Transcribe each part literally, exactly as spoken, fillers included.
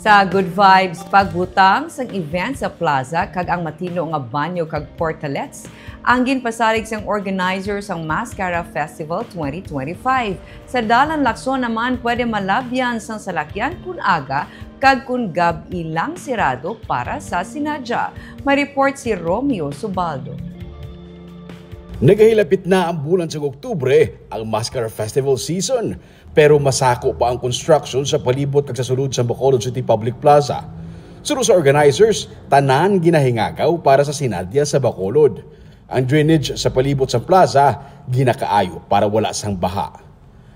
Sa Good Vibes, pagbutang sang event sa plaza kag ang matino nga banyo kag portalets ang ginpasalig sang organizer sang Mascara Festival twenty twenty-five. Sa Dalan Lacson naman, pwede malabyan sang salakyan kun aga kag kun gab-i lang sirado para sa sinadya. May report si Romeo Subaldo. Nagahilapit na ang bulan sang Oktubre, ang Mascara Festival season, pero masako pa ang construction sa palibot kag sa sulod sa Bacolod City Public Plaza. Suno sa organizers, tanan ginahingagaw para sa sinadya sa Bacolod. Ang drainage sa palibot sang plaza ginakaayo para wala sang baha.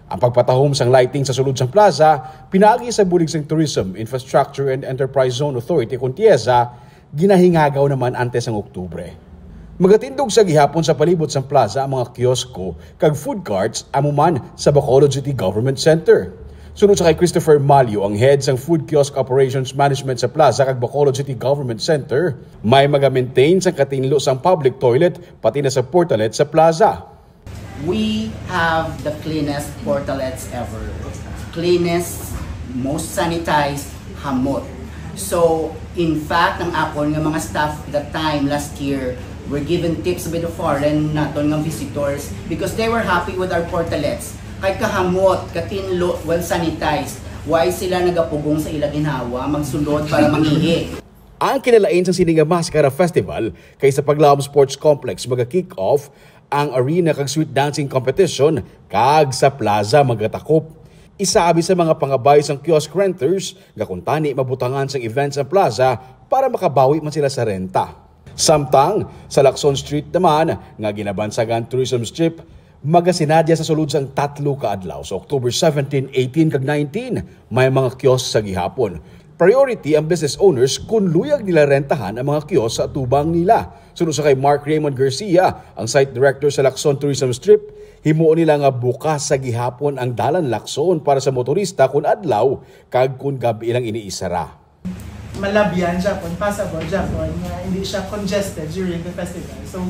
Ang pagpatahom sang lighting sa sulod sang plaza, pinaagi sa bulig sang Tourism, Infrastructure and Enterprise Zone Authority, kon TIEZA, ginahingagaw naman antes sang Oktubre. Magatindog sa gihapon sa palibot sang plaza ang mga kiosko kag food carts amo man sa Bacolod City Government Center. Suno sa kay Christopher Malio, ang head sang Food Kiosk Operations Management sa plaza kag Bacolod City Government Center, may maga-maintain sang katinlo sang public toilet pati na sa portalet sa plaza. We have the cleanest portalets ever. Cleanest, most sanitized, hamot. So, in fact, ang akon nga mga staff that time last year were given tips by the foreign naton nga visitors because they were happy with our portalets. Kay kahamot, katinlo, well sanitized. Why sila nagapugong sa ila ginhawa, magsulod para mangihi? Ang kinalain sang sini nga Mascara Festival kay sa Paglaom Sports Complex maga-kick off ang arena kag street dancing competition kag sa plaza magatakop. Isa abi sa mga pangabay sang kiosk renters nga kuntani mabutangan sang events ang plaza para makabawi man sila sa renta. Samtang sa Lacson Street naman nga ginabansagan tourism strip, magasinadya sa sulod sang tatlo ka adlaw sa October seventeen, eighteen kag nineteen, may mga kiosk sa gihapon. Priority ang business owners kun luyag nila rentahan ang mga kiosk sa atubang nila. Suno sa kay Mark Raymond Garcia, ang site director sa Lacson Tourism Strip, himuon nila nga bukas sa gihapon ang dalan Lacson para sa motorista kun adlaw kag kun gab-i lang ini isara. Malabyan gyapon, passable gyapon, nga hindi siya congested during the festival. So,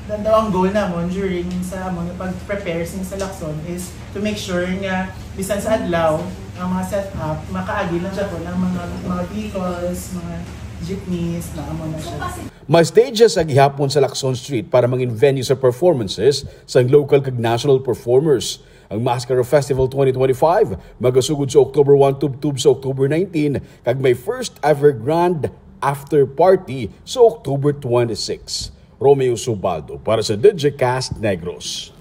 daw ang goal namon during sa amon nga pag-prepare sing sa Lacson is to make sure nga bisan sa adlaw ang mga setup, makaagi lang gyapon ang mga mga vehicles, mga jeepneys, na amo na siya. May stages sa gihapon sa Lacson Street para mangin venue sa performances sang local kag national performers. Ang Mascara Festival twenty twenty-five magasugod sa October one tubtob sa October nineteen, kag may first ever grand after party sa October twenty-six. Romeo Subaldo para sa Digicast Negros.